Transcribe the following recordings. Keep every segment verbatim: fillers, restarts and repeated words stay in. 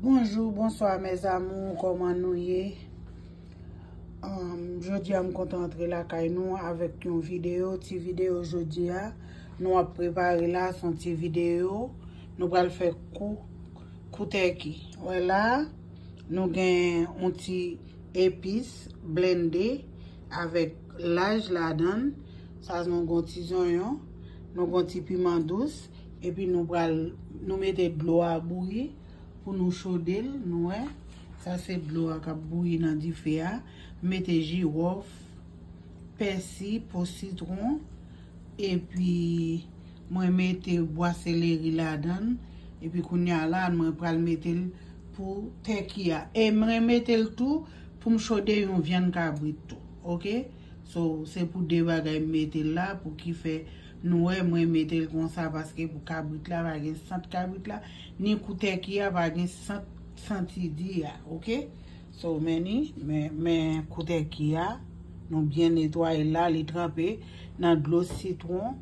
Bonjou, bonswa, mes amours, kòman nou ye? Um, jodi a, m kontan antre lakay nou avèk yon videyo, ti videyo jodi a. Nou ap prepare la, se yon ti videyo. Nou pral fè kou, kou tèki. Wè la, nou gen yon ti epis blende avèk laj ladan l. Sa, nou gen yon ti zonyon, nou gen yon ti piman dous, epi nou pral, nou mete dlo a bouyi pou nou chode l, nou wè. Sa se dlo a k ap bouyi nan dife a. M mete jiwòf, pèsi, po sitwon, epi mwen mete bwa seleri ladan l. Epi kounye a la, mwen pral mete l pou tèki a. E mwen mete l tou pou m chode yon vyann kabrit tou, oke? So, se pou de bagay m mete l la, pou ki fè nou wè mwen mete l konsa, paske pou kabrit la pa gen sant kabrit la, ni kou tèki a pa gen sant santi di a, oke? So, men ni, men, men kou tèki a, nou byen netwaye l la, li tranpe nan dlo sitwon,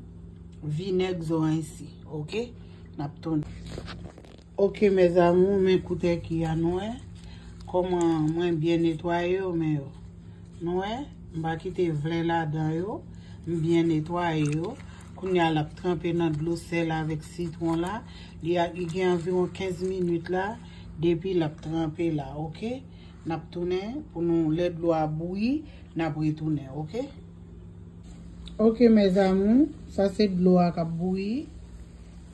vinèg, zoranj si, oke? N ap tounen. Oke, mes amours, men kou tèki a, nou wè. Kòman mwen byen netwaye yo, men yo. Nou wè, m pa kite vlè ladan yo. M byen netwaye yo. Kounye a, l ap tranpe nan dlo sèl avèk sitwon la. Li a, li gen anviwon kenz minit la, depi l ap tranpe la, oke? N ap tounen pou nou, lè dlo a bouyi, n ap retounen, oke? Oke, mes amours, sa se dlo a k ap bouyi.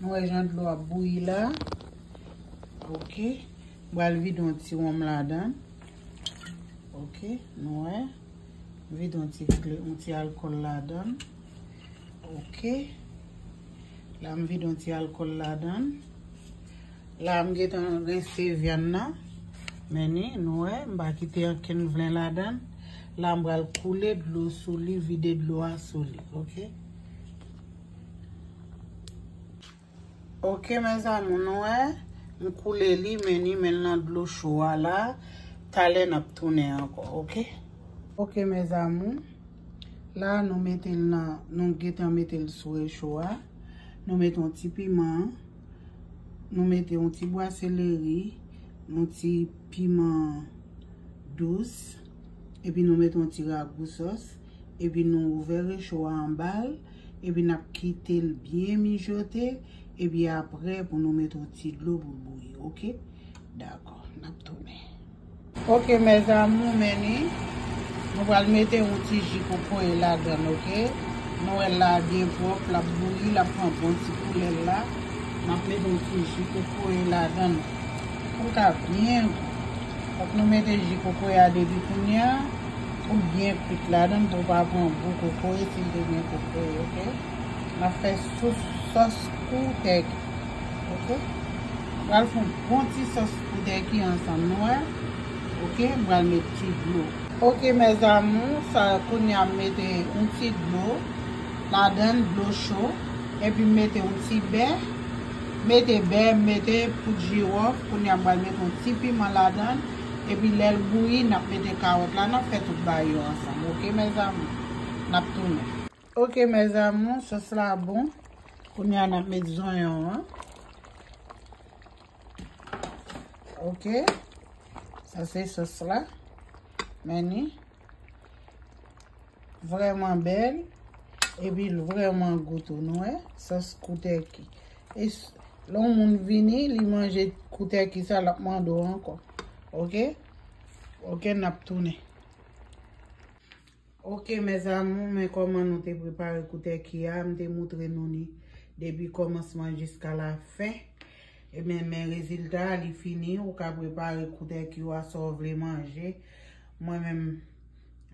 Nou wè jan dlo ap bouyi la. Oke. M pral vide yon ti wonm ladan l. Oke, nou wè. M vide yon ti kle, yon ti alkòl ladan l. Oke. La, m vide yon ti alkòl ladan l. La, m gentan rense vyann nan. Men ni, nou wè, m pa kite ankenn vlè ladan l. La, m pral koule dlo sou li, vide dlo a sou li, oke? Oke, mes amours, nou wè, m koule li, men ni, men l nan dlo cho a la. Talè n ap tounen ankò, oke? Oke, mes amours, la, nou mete l nan, nou gentan mete l sou recho a. Nou mete yon ti piman, nou mete yon ti bwa seleri, yon ti piman dous, epi nou mete yon ti ragou sòs, epi nou ouvè recho a anba l, epi n ap kite l byen mijote, epi apre pou nou mete yon ti dlo pou l bouyi, oke? Dakò, n ap tounen. Oke, mes amours, men ni, nou pral mete yon ti ji kokoye ladan l, oke? Nou wè l la byen pwòp, l ap bouyi, l ap pran bon ti koulè l la. N ap mete yon ti ji kokoye ladan l. Pou l ka byen gou. Fòk nou mete ji kokoye a depi kounye a, pou l byen kwit ladan l, pou l pa pran gou kokoye, si l te gen kokoye, oke? N ap fè sou sòs kou tèki, oke? M pral fè yon bon ti sòs kou tèki ansanm, nou wè? Oke, m pral met ti dlo. Oke, mes amours, sa kounye a m mete yon ti dlo ladan l, dlo cho, epi m mete yon ti bè, mete bè, m mete poud jiwòf, kounye a m pral mete yon ti piman ladan l, epi lè l bouyi, n ap mete kawòt la, n ap fè tout bagay yo ansanm, oke, mes amours? N ap tounen. Oke, mes amours, sòs la bon. Kounye a n ap met zonyon an. Oke. Sa se sòs la. Men ni. Vrèman bèl. Epi l vrèman gou tou, nou wè. Sòs kou tèki. E s-, lè yon moun vini, li manje kou tèki sa, l ap mande w ankò. Oke? Oke, n ap tounen. Oke, mes amours, men kòman nou te prepare kou tèki a, m te moutre nou ni depi kòmansman jiska la fen. E men, men rezilta a, li fini, ou ka prepare kou tèki w a sa w vle manje. Mwen menm,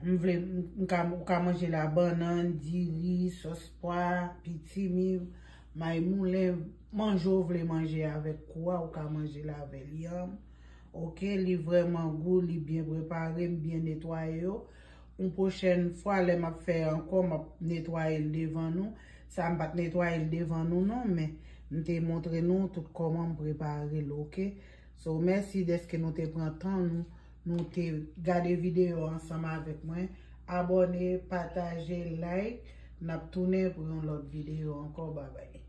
m vle, m, m ka, ou ka manje l a bannann, diri, sòs pwa, pitimi, may moulen, manje w vle manje avèk kou a, ou ka manje l avè l, yanm. Oke, li vrèman gou, li byen prepare, m byen netwaye yo. Yon pwochèn fwa, lè m ap fè ankò, m ap netwaye l devan nou. Sa m pa t netwaye l devan nou non, men m te montre nou tout kòman m prepare l, oke? So, mèsi dèske nou te pran tan nou, nou te gade videyo ansanm avèk mwen. Abòne, pataje, like. N ap tounen pou yon lòt videyo ankò. Babay.